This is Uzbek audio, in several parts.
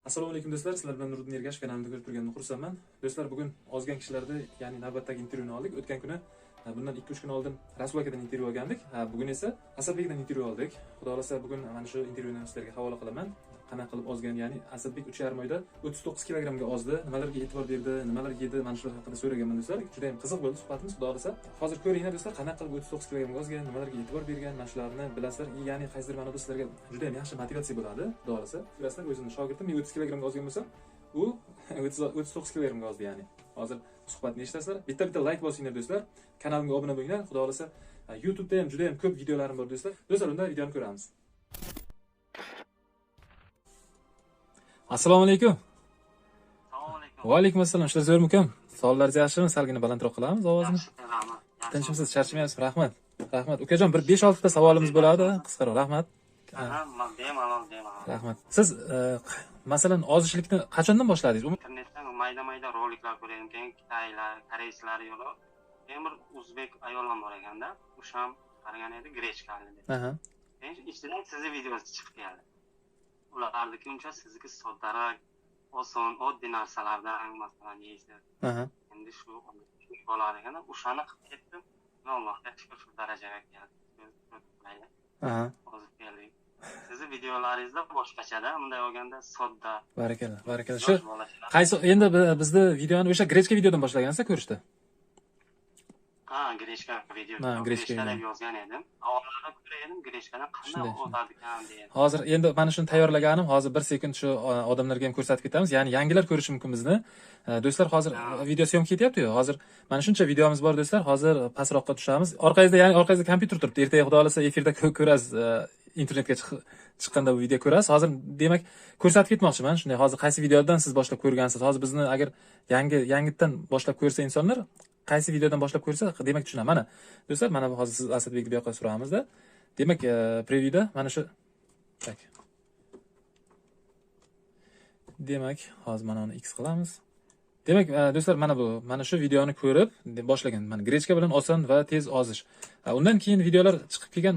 Assalomu alaykum do'stlar, sizlar bilan Nuriddin Ergashev kanalimda ko'rib turganimdan xursandman. Do'stlar, bugun ozgan kishilarda, ya'ni navbatdagi intervyuni oldik. O'tgan kuni, bundan 2-3 kun oldin Rasul akadan intervyu olgandik. Bugun esa Asadbekdan intervyu oldik. Xudo xolasa bugun mana shu intervyuni sizlarga havola qilaman. Qanaqa qilib ozgan, ya'ni Asadbek 3,5 oyda 39 kilogrammga ozdi, nimalarga e'tibor berdi, nimalar yedi, mana shular haqida so'raganman do'stlar. Juda ham qiziq bo'ldi suhbatimiz, xudo xolasa. Hozir ko'ringlar do'stlar, qanaqa qilib 39 kilogrammga ozgan, nimalarga e'tibor bergan, mana shularni bilasizlar. Ya'ni qaysidir ma'noda sizlarga juda ham yaxshi motivatsiya bo'ladi, xudo xolasa. Bilasizlar, o'zimni shogirdim, men 30 kilogrammga ozgan bo'lsam, u 39 kilogrammga ozdi ya'ni. Hozir suhbatni eshitasizlar. Bitta-bitta like bosinglar do'stlar, kanalimga obuna bo'linglar, xudo xolasa. YouTube'da ham juda ham ko'p videolarim bor do'stlar. Do'stlar, unda videoni ko'ramiz. Assalomu alaykum. Assalomu alaykum. Va alaykum assalom. Ishlar zo'rmi ukam? Sog'liqlaringiz yaxshimi? Salgina balandroq qilamiz ovozini. Rahmat. Tinchmisiz, charchamayapsiz? Rahmat. Rahmat. Ukajon, bir 5-6 ta savolimiz bo'ladi, qisqaroq. Rahmat. Bemalol, bemalol. Rahmat. Siz masalan ozishlikni qachondan boshladingiz? Internetdan mayda-mayda roliklar ko'rdim, keyin Xitoylar, koreyslar yo'li. Keyin bir o'zbek ayol ham bor ekanda, o'sha ham qaragan edi, grechkali deb. Keyin ichidan sizni videosi chiqib keldi. Ularniki uncha sizniki soddaroq, oson, oddiy narsalardan masalan yeysiz. Endi shu bo'lar ekanda, o'shani qilib ketdim. Allohga shukr, shu darajaga keldik. Ozib keldik. Sizni videolaringizda boshqachada, bunday olganda sodda. Barakalla, barakalla. Shu qaysi endi bizni videoni o'sha grechka videodan boshlagansiz ko'rishdi? Ha, grechka video. Grechka deb yozgan edim. Avvalroq ko'rar edim, grechkadan qanday o'tadi ekan degan. Hozir endi mana shuni tayyorlaganim, hozir bir sekund shu odamlarga ham ko'rsatib ketamiz. Ya'ni yangilar ko'rishi mumkin bizni. Do'stlar, hozir video syomka ketyapti-yu. Hozir mana shuncha videomiz bor do'stlar. Hozir pastroqqa tushamiz. Orqangizda, ya'ni orqangizda kompyuter turibdi. Ertaga xudo xolasa efirda ko'rasiz, internetga chiqqanda bu video ko'rasiz. Hozir demak ko'rsatib ketmoqchiman. Shunday hozir qaysi videodan siz boshlab ko'rgansiz? Hozir bizni agar yangidan boshlab ko'rsa insonlar, qaysi videodan boshlab ko'rsa, demak tushunadi. Mana do'stlar, mana bu hozir siz Asadbekni bu yoqqa suramizda. Demak, previewda mana shu tak. Demak, hozir mana uni X qilamiz. Demak, do'stlar, mana bu, mana shu videoni ko'rib boshlagan. Mana grechka bilan oson va tez ozish. Undan keyin videolar chiqib kelgan.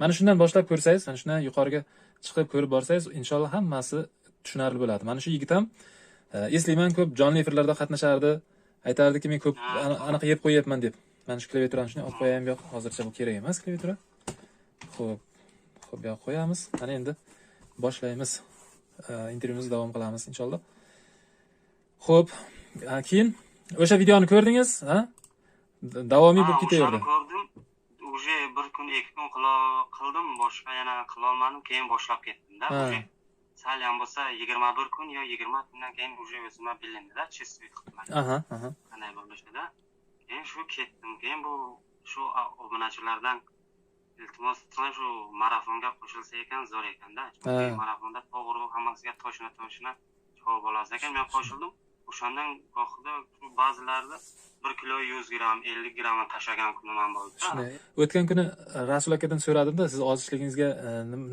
Mana shundan boshlab ko'rsangiz, mana shundan yuqoriga chiqib ko'rib borsangiz, inshaalloh hammasi tushunarli bo'ladi. Mana shu yigit ham eslayman, ko'p jonli efirlarda qatnashardi. Aytardiki, men ko'p anaqa yeb qo'yapman deb. Mana shu klaviaturani shunday olib qo'yayim, bu yoq hozircha bu kerak emas klaviatura. Xo'p, xo'p, bu yoqqa qo'yamiz. Mana endi boshlaymiz. Intervyumizni davom qilamiz inshaalloh. Xo'p, keyin o'sha videoni ko'rdingiz, ha? Davomiy bo'lib ketaverdi. Ko'rdim. Уже bir kun, 2 kun qildim, boshqa yana qila olmadim, keyin boshlab ketdim-da. Уже sal ham bo'lsa 21 kun yo 20 kundan keyin уже o'zimga bilindi-da, чувствовать qildim. Qanday bo'lishida. Keyin shu ketdim. Keyin bu shu obunachilardan iltimos qilaman, shu marafonga qo'shilsa ekan, zo'r ekanda. Chunki marafonda to'g'ri hammasiga toshina javob olasiz ekan. Men qo'shildim. O'shandan gohida shu ba'zilarida 1 kilo 100 gram, 50 gram tashlagan kunim ham bo'ldi. Shunday. O'tgan kuni Rasul akadan so'radimda, siz ozishligingizga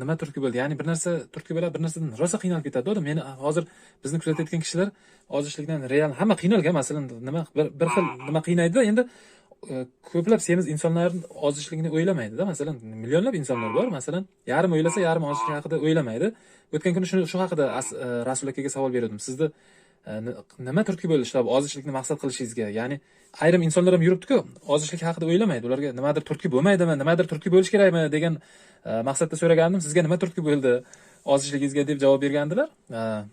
nima turtki bo'ldi? Ya'ni bir narsa turtki bo'ladi, bir narsadan rosa qiynalib ketadi odam. Meni hozir bizni kuzatayotgan kishilar ozishlikdan real hamma qiynalgan, masalan, nima bir xil nima qiynaydi-da, endi ko'plab semiz insonlar ozishligini o'ylamaydi-da. Masalan, millionlab insonlar bor, masalan, yarim o'ylasa, yarim ozishlik haqida o'ylamaydi. O'tgan kuni shu haqida Rasul akaga savol berdim. Sizni nima turtki bo'ldi shu ozishlikni maqsad qilishingizga? Ya'ni ayrim insonlar ham yuribdi-ku, ozishlik haqida o'ylamaydi. Ularga nimadir turtki bo'lmaydimi, nimadir turtki bo'lish kerakmi degan maqsadda so'ragandim. Sizga nima turtki bo'ldi ozishligingizga deb javob bergandilar.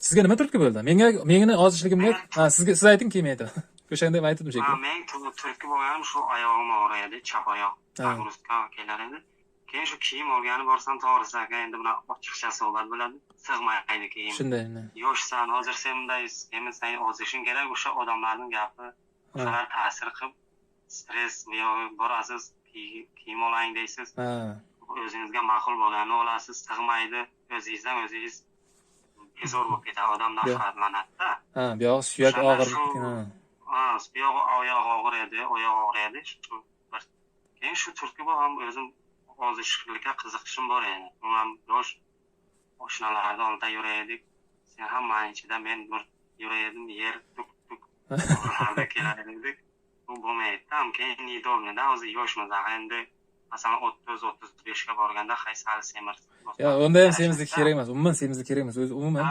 Sizga nima turtki bo'ldi? Menga, meni ozishligimga, sizga, siz ayting, keyin men aytaman. O'shanda ham aytdim shekilli. Men turtki bo'lganim shu oyog'im og'riydi, chap oyoq нагрузка kelar edi. Keyin shu kiyim olgani borsam, to'g'risi aka, endi buni ochiqcha suhbat bo'ladi, sig'maydi kiyim. Shunday. Yoshsan, hozir sen bunday sen ozishing kerak, o'sha odamlarning gapi, o'shalar ta'sir qilib, stress borasiz, kiyim olang deysiz. O'zingizga ma'qul bo'lganini olasiz, sig'maydi, o'zingizdan o'zingiz bezor bo'lib ketadi, odam nafratlanadi-da. Ha, bu yoq suyak og'ir. Ha, bu yoq oyoq og'riydi, oyoq og'riydi. Shu bir. Keyin shu turtki bu ham o'zim ozishlikka qiziqishim bor edi. U ham yosh oshnalarni oldida yuraydik. Sen hammani ichida men bir yuraydim, yer tuk-tuk kelar edik. Bu bo'lmaydi. Tam keyin nedobnida o'zi yoshmiz, endi Masalan, 30-35 ga borganda hay sal semiz. Yo, unda ham semizlik kerak emas. Umuman semizlik kerak emas. O'zi umuman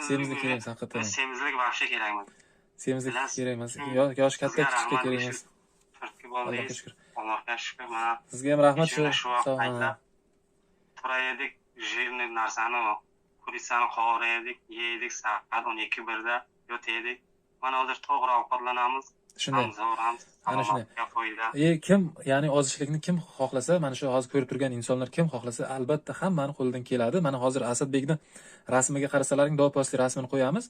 semizlik kerak emas haqiqatan. Semizlik вообще kerak emas. Semizlik kerak emas. Yosh katta kichikka kerak emas. Allohga shukr. Allohga shukr mana. Sizga ham rahmat shu. Turar edik, jirni narsani, kuritsani qovurar edik, yeydik soat 12-1da yotardik. Mana hozir to'g'ri ovqatlanamiz. Shunday. Ana shunday. Kim, ya'ni ozishlikni kim xohlasa, mana shu hozir ko'rib turgan insonlar kim xohlasa, albatta hammani qo'lidan keladi. Mana hozir Asadbekni rasmiga qarasalaring, dopostli rasmini qo'yamiz.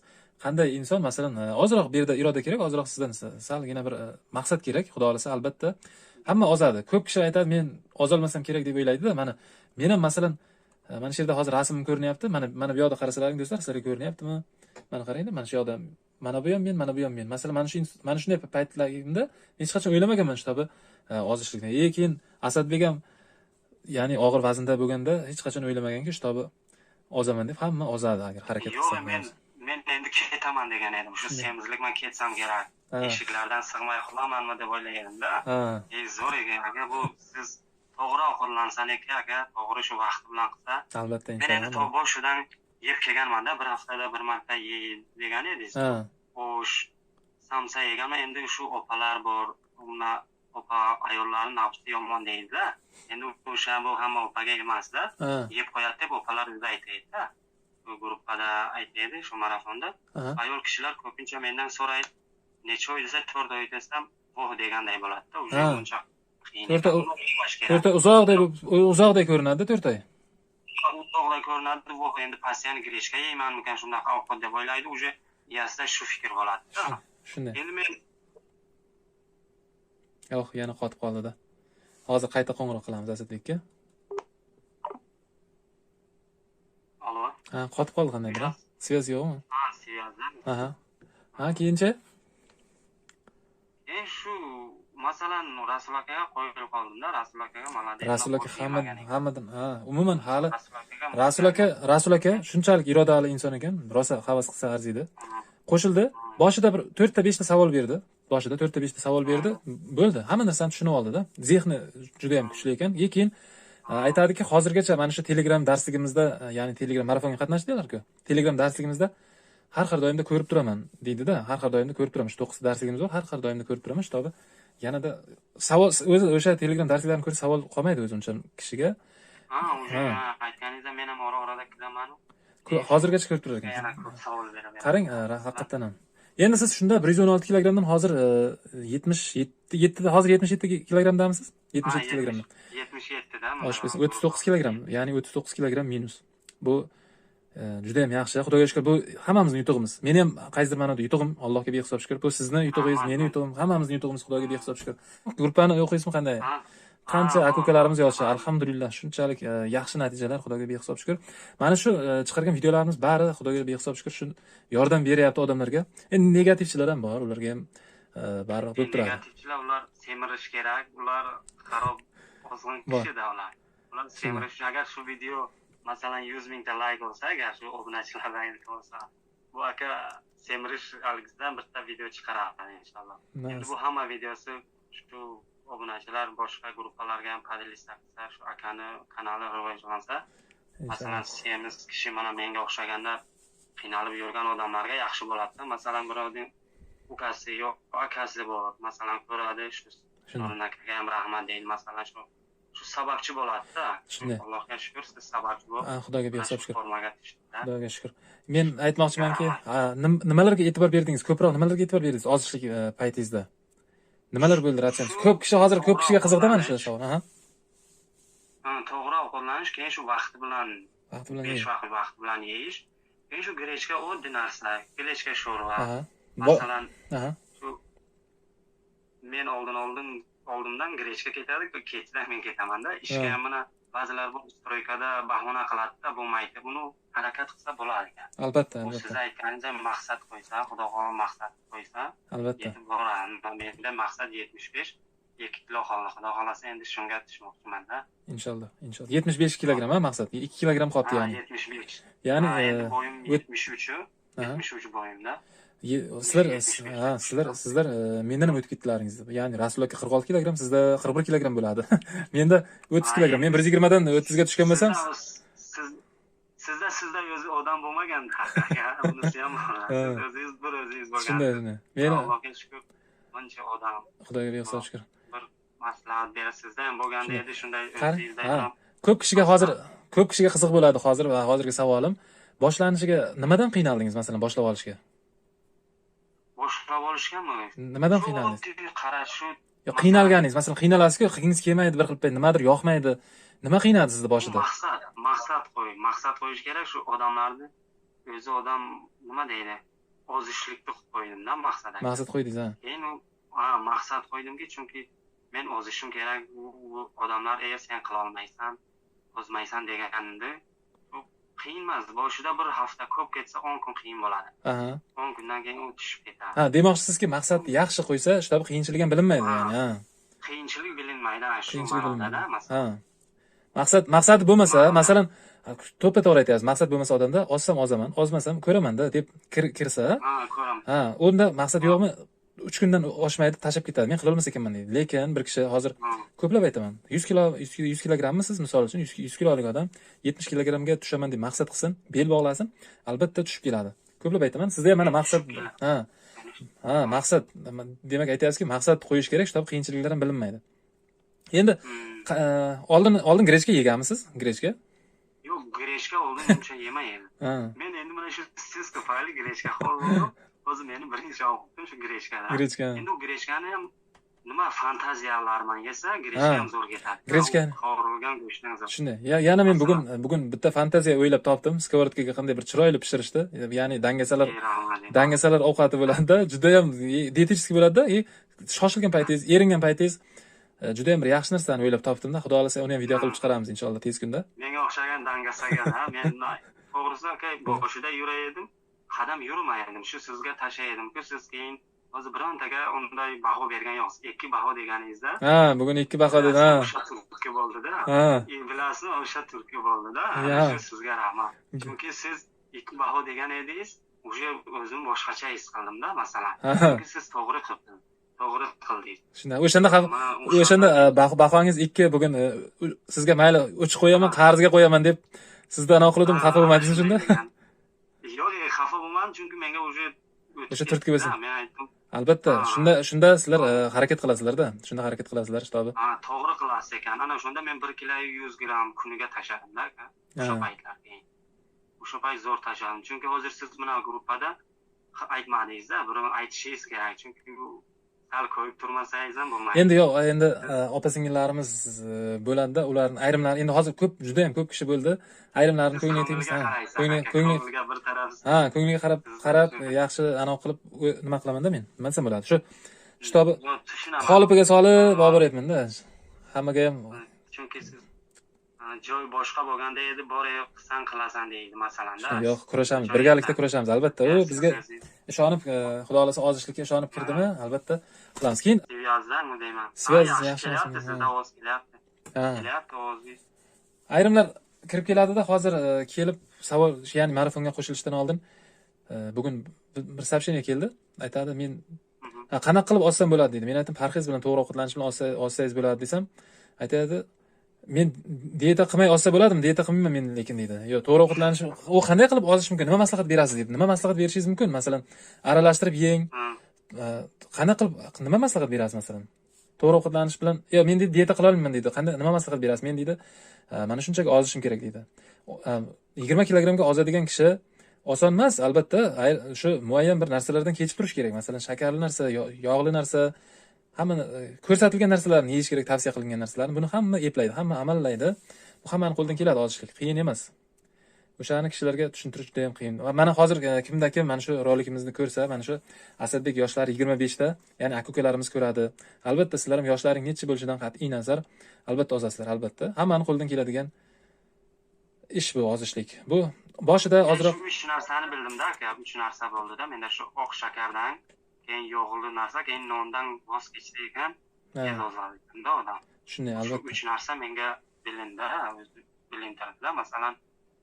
Qanday inson, masalan, ozroq bu yerda iroda kerak, ozroq sizdan salgina bir maqsad kerak. Xudo xolasa albatta hamma ozadi. Ko'p kishi aytadi, men ozolmasam kerak deb o'ylaydi-da. Mana men ham masalan, mana shu yerda hozir rasmim ko'rinyapti. Mana bu yoqda qarasalaring do'stlar, sizlarga ko'rinyaptimi? Mana qaranglar, mana shu yoqda mana bu ham men, mana bu ham men. Masalan, mana shunday paytlarimda hech qachon o'ylamaganman shu tabi ozishlikni. Keyin Asadbek ham, ya'ni og'ir vaznda bo'lganda hech qachon o'ylamaganki, shu tabi ozaman deb. Hamma ozadi agar harakat qilsa. Yo'q, men endi ketaman degan edim. Shu semizlik men ketsam kerak. Eshiklardan sig'may qolamanmi deb o'ylaganimda. Zo'r ekan aka, bu siz to'g'ri ovqatlansan ekan aka, to'g'ri shu vaqti bilan qilsa. Albatta inshaalloh. Men endi boshidan yeb kelganman-da, bir haftada bir marta ye degan edingiz. Xo'sh, samsa yeganman. Endi shu opalar bor, unlar opa ayollarning nafsi yomon deydi-da. Endi o'sha bu hamma opaga emas-da. Yeb qo'yadi deb opalar o'zi aytadi-da. Bu gruppada aytadi shu marafonda. Ayol kishilar ko'pincha mendan so'raydi, necha oy desa, 4 oy desam, voh deganday bo'ladi-da. O'sha uncha qiyin. 4 oy uzoqday ko'rinadi, 4 oy. Uzoqday ko'rinadi, voh endi pasiyani grechka yeymanmikan shunaqa ovqat deb o'ylaydi, уже yasda shu fikr bo'ladi-da. Shunday. Endi men yo'q, yana qotib qoldi-da. Hozir qayta qo'ng'iroq qilamiz Asadbekka. Alo. Ha, qotib qoldi qandaydir? Связь yo'qmi? Ha, связь. Aha. Ha, keyinchi? Shu masalan Rasul akaga qo'yilib qoldim-da, Rasul akaga malades. Rasul aka hammadan, ha, umuman hali Rasul aka shunchalik irodali inson ekan, rosa havas qilsa arziydi. Qo'shildi, boshida bir 4 ta 5 ta savol berdi. Boshida 4 ta 5 ta savol berdi, bo'ldi. Hamma narsani tushunib oldi-da. Zehni juda ham kuchli ekan. Keyin aytadiki, hozirgacha mana shu Telegram darsligimizda, ya'ni Telegram marafonga qatnashdilar-ku. Telegram darsligimizda har har doimda ko'rib turaman deydi-da. Har har doimda ko'rib turaman. Shu 9 darsligimiz bor, har har doimda ko'rib turaman. Shu tobi yanada savol o'zi o'sha Telegram darsliklarini ko'rib savol qolmaydi o'zi uncha kishiga. Ha, o'sha aytganingizda men ham ora-orada kiraman. Hozirgacha ko'rib turar ekan. Yana ko'p savol beraman. Qarang, haqiqatan ham. Endi siz shunda 116 kilogrammdan hozir 77 hozir 77 kilogrammdamisiz? 77 kilogrammda. 77 dami? Oshib 39 kilogramm, ya'ni 39 kilogramm minus. Bu juda ham yaxshi. Xudoga shukr, bu hammamizning yutug'imiz. Meni ham qaysidir ma'noda yutug'im, Allohga behisob shukr. Bu sizni yutug'ingiz, meni yutug'im, hammamizning yutug'imiz, Xudoga behisob shukr. Gruppani o'qiysizmi qanday? Qancha aka-ukalarimiz yozsa, alhamdulillah, shunchalik yaxshi natijalar, Xudoga behisob shukr. Mana shu chiqargan videolarimiz bari Xudoga behisob shukr shu yordam beryapti odamlarga. Endi negativchilar ham bor, ularga ham baribir bo'lib turadi. Negativchilar ular semirish kerak, ular xarob ozg'in kishida ular. Ular semirish, agar shu video masalan 100 mingta like olsa, agar shu obunachilardan bo'lsa, bu aka semirish algisidan bitta video chiqaradi inshaalloh. Endi bu hamma videosi shu obunachilar boshqa gruppalarga ham podelista qilsa, shu akani kanali rivojlansa, masalan semiz kishi mana menga o'xshaganda qiynalib yurgan odamlarga yaxshi bo'ladi. Masalan, birovning ukasi yo'q, akasi bor, masalan ko'radi, shu Nurin akaga ham rahmat deydi, masalan shu sababchi bo'ladi-da. Allohga shukr, siz sababchi bo'lib. Xudoga behisob shukr. Xudoga shukr. Men aytmoqchimanki, nimalarga e'tibor berdingiz? Ko'proq nimalarga e'tibor berdingiz ozishlik paytingizda? Nimalar bo'ldi ratsionsiz? Ko'p kishi hozir ko'p kishiga qiziqda mana shu savol, ha? To'g'ri ovqatlanish, keyin shu vaqti bilan 5 vaqt vaqti bilan yeyish, keyin shu grechka oddiy narsa, grechka sho'rva. Masalan, shu men oldimdan grechka ketadi, ketidan men ketaman-da. Ishga ham mana ba'zilar bu stroykada bahona qiladi-da, bo'lmaydi. Buni harakat qilsa bo'lar ekan. Albatta, albatta. Siz aytganingizdek maqsad qo'ysa, Xudo xohlasa maqsad qo'ysa, albatta yetib boradi. Menda maqsad 75, 2 kilo qoldi. Xudo xohlasa endi shunga tushmoqchiman-da. Inshaalloh, inshaalloh. 75 kilogramm ha maqsad. 2 kilogramm qolibdi ya'ni. 75. Ya'ni endi bo'yim 73. 73 bo'yimda. Sizlar ha, sizlar mendan ham o'tib ketdilaringiz. Ya'ni Rasul aka 46 kilogramm, sizda 41 kilogramm bo'ladi. Menda 30 kilogramm. Men 120 dan 30 ga tushgan bo'lsam, sizda o'zi odam bo'lmagan. Bunisi ham siz o'zingiz bir o'zingiz bo'lgan. Shunday, shunday. Meni Allohga shukr, buncha odam. Xudoga behisob shukr. Bir maslahat berasizda ham bo'lganda edi, shunday o'zingizda ham. Ko'p kishiga hozir, ko'p kishiga qiziq bo'ladi hozir va hozirgi savolim. Boshlanishiga nimadan qiynaldingiz, masalan, boshlab olishga? Boshlab olishgami? Nimadan qiynaldingiz? Qara, shu yo qiynalganingiz, masalan, qiynalasiz-ku, qilgingiz kelmaydi, bir xil payt nimadir yoqmaydi. Nima qiynadi sizni boshida? Maqsad qo'yish kerak shu odamlarni. O'zi odam nima deydi? Ozishlikni qo'ydimda maqsad. Maqsad qo'ydingiz, ha. Keyin u maqsad qo'ydimki, chunki men ozishim kerak, u odamlar sen qila olmaysan, ozmaysan deganda u qiyin emas. Boshida bir hafta ko'p ketsa 10 kun qiyin bo'ladi. 10 kundan keyin u tushib ketadi. Ha, demoqchisizki, maqsad yaxshi qo'ysa, shunda qiyinchilik ham bilinmaydi, ya'ni, ha. Qiyinchilik bilinmaydi, shu ma'noda, masalan. Ha. Maqsad bo'lmasa, masalan, to'ppa-to'g'ri aytasiz, maqsad bo'lmasa odamda ozsam ozaman, ozmasam ko'raman-da deb kirsa, ha, ko'raman. Ha, unda maqsad yo'qmi? 3 kundan oshmaydi, tashlab ketadi. Men qila olmas ekanman deydi. Lekin bir kishi hozir ko'plab aytaman. 100 kilo, 100 kilogrammisiz, misol uchun 100 kilolik odam 70 kilogrammga tushaman deb maqsad qilsin, bel bog'lasin, albatta tushib keladi. Ko'plab aytaman. Sizda ham mana maqsad, ha. Ha, maqsad demak aytyapsizki, maqsad qo'yish kerak, shunda qiyinchiliklar ham bilinmaydi. Endi oldin grechka yeganmisiz? Grechka? Yo'q, grechka oldin uncha yemagan. Men endi mana shu siz tufayli grechka xor bo'ldim. O'zi meni birinchi ovqatim shu grechkalar. Grechka. Endi u grechkani ham nima fantaziyalarman yesa, grechka ham zo'r ketadi. Grechka qovurilgan go'shtdan zo'r. Shunday. Yana men bugun bitta fantaziya o'ylab topdim. Skovorodkaga qanday bir chiroyli pishirishdi. Ya'ni dangasalar ovqati bo'ladi-da, juda ham dietetik bo'ladi-da. Shoshilgan paytingiz, eringan paytingiz juda ham bir yaxshi narsani o'ylab topdim-da. Xudo xolasa uni ham video qilib chiqaramiz inshaalloh tez kunda. Menga o'xshagan dangasaga, ha, men to'g'risi aka boshida yurar edim. Qadam yurmaydim, shu sizga tashlaydim-ku, siz keyin hozir birontaga unday baho bergan yo'qsiz. 2 baho deganingizda. Ha, bugun 2 baho dedi, ha. O'sha turtki bo'ldi-da. Bilasizmi, o'sha turtki bo'ldi-da. Shu sizga rahmat. Chunki siz 2 baho degan edingiz, o'sha o'zim boshqacha his qildim-da, masalan. Chunki siz to'g'ri qildingiz. To'g'ri qildingiz. Shunday, o'shanda bahongiz 2 bugun sizga mayli 3 qo'yaman, qarzga qo'yaman deb sizdan ana qildim, xafa bo'lmadingizmi shunda? Yo'q, xafa bo'lmadim, chunki menga o'sha o'sha turtki bo'lsin. Men aytdim. Albatta, shunda sizlar harakat qilasizlar-da. Shunda harakat qilasizlar, shtobi. Ha, to'g'ri qilasiz ekan. Ana shunda men 1 kilo 100 gramm kuniga tashladim-da, aka. O'sha paytlar keyin. O'sha payt zo'r tashladim. Chunki hozir siz mana gruppada aytmadingiz-da, buni aytishingiz kerak. Chunki bu sal qo'yib turmasangiz ham bo'lmaydi. Endi yo'q, endi opa-singillarimiz bo'ladi-da, ularning ayrimlari endi hozir ko'p, juda ham ko'p kishi bo'ldi. Ayrimlarini ko'ngliga tegmiz, ha. Ko'ngliga bir taraf. Ha, ko'ngliga qarab yaxshi anav qilib nima qilaman-da men. Nima desam bo'ladi? Shu shtobi qolipiga solib boryapman-da. Hammaga ham. Chunki siz joy boshqa bo'lganda edi, bor yo'q qilsan qilasan deydi masalan-da. Yo'q, kurashamiz, birgalikda kurashamiz albatta. U bizga ishonib, Xudo xolasa ozishlikka ishonib kirdimi, albatta qilamiz. Keyin Svyazdanmi deyman. Svyaz yaxshi, sizda ovoz kelyapti. Kelyapti ovozingiz. Ayrimlar kirib keladida, hozir kelib savol, ya'ni marafonga qo'shilishdan oldin bugun bir сообщение keldi. Aytadi, men qanaqa qilib ozsam bo'ladi deydi. Men aytdim, parhez bilan, to'g'ri ovqatlanish bilan ozsangiz bo'ladi desam, aytadi, men dieta qilmay ozsa bo'ladimi? Dieta qilmayman men lekin deydi. Yo'q, to'g'ri ovqatlanish, u qanday qilib ozish mumkin? Nima maslahat berasiz deydi. Nima maslahat berishingiz mumkin? Masalan, aralashtirib yeng. Qanday qilib nima maslahat berasiz masalan? To'g'ri ovqatlanish bilan, yo men deydi dieta qila olmayman deydi. Qanday nima maslahat berasiz? Men deydi, mana shunchaki ozishim kerak deydi. 20 kilogrammga ozadigan kishi oson emas, albatta, shu muayyan bir narsalardan kechib turish kerak. Masalan, shakarli narsa, yog'li narsa, hamma ko'rsatilgan narsalarni yeyish kerak, tavsiya qilingan narsalarni. Buni hamma eplaydi, hamma amallaydi. Bu hammani qo'lidan keladi ozishlik, qiyin emas. O'shani kishilarga tushuntirish juda ham qiyin. Va mana hozir kimda kim mana shu rolikimizni ko'rsa, mana shu Asadbek yoshlari 25 ta, ya'ni aka-ukalarimiz ko'radi. Albatta sizlar ham yoshlaring necha bo'lishidan qat'iy nazar, albatta ozasizlar, albatta. Hammani qo'lidan keladigan ish bu ozishlik. Bu boshida ozroq shu 3 narsani bildimda, aka, 3 narsa bo'ldi-da. Menda shu oq shakardan, keyin yog'li narsa, keyin nondan voz kechdi ekan, tez ozadi ekanda odam. Shunday, albatta. Shu 3 narsa menga bilindi, o'zi bilintirdilar. Masalan,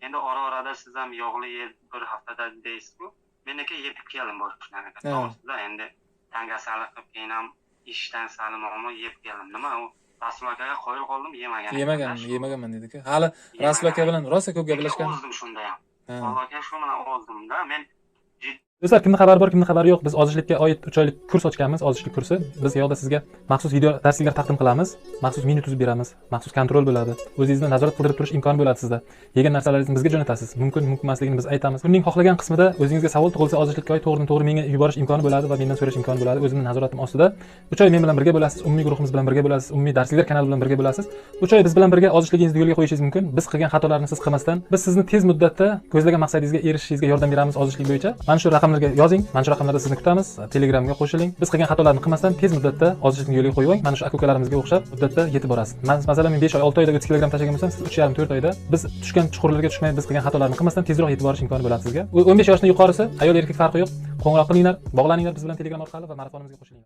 endi ora-orada siz ham yog'li yeb bir haftada deysiz-ku. Meniki yeb keldim boshdan. To'g'risida endi dangasalik qilib keyin ham ishdan sal muammo yeb keldim. Nima u Rasul akaga qoyil qoldim, yemagan. Yemaganman dedi-ku. Hali Rasul aka bilan rosa ko'p gaplashgan. Ozdim shunda ham. Alloh aka shu bilan ozdimda. Men do'stlar, kimni xabari bor, kimni xabari yo'q. Biz ozishlikka oid 3 oylik kurs ochganmiz, ozishlik kursi. Biz yoqda sizga maxsus video darsliklar taqdim qilamiz, maxsus menyu tuzib beramiz, maxsus kontrol bo'ladi. O'zingizni nazorat qildirib turish imkoni bo'ladi sizda. Yegan narsalaringizni bizga jo'natasiz. Mumkin, mumkin emasligini biz aytamiz. Kunning xohlagan qismida o'zingizga savol tug'ilsa ozishlikka oid to'g'ridan to'g'ri menga yuborish imkoni bo'ladi va mendan so'rash imkoni bo'ladi. O'zimning nazoratim ostida 3 oy men bilan birga bo'lasiz, umumiy guruhimiz bilan birga bo'lasiz, umumiy darsliklar kanali bilan birga bo'lasiz. 3 oy biz bilan birga ozishligingizni yo'lga qo'yishingiz mumkin. Biz qilgan xatolarni siz qilmasdan, biz sizni tez muddatda ko'zlagan maqsadingizga erishishingizga yordam beramiz ozishlik bo'yicha. Mana shu raqamlarga yozing, mana shu raqamlarda sizni kutamiz. Telegramga qo'shiling. Biz qilgan xatolarni qilmasdan tez muddatda ozishlikni yo'lga qo'ying. Mana shu aka-ukalarimizga o'xshab muddatda yetib borasiz. Masalan, men 5 oy, 6 oyda 30 kilogramm tashlagan bo'lsam, siz 3,5-4 oyda biz tushgan chuqurlarga tushmay, biz qilgan xatolarni qilmasdan tezroq yetib borish imkoni bo'ladi sizga. 15 yoshdan yuqorisi, ayol erkak farqi yo'q. Qo'ng'iroq qilinglar, bog'laninglar biz bilan Telegram orqali va marafonimizga qo'shilinglar.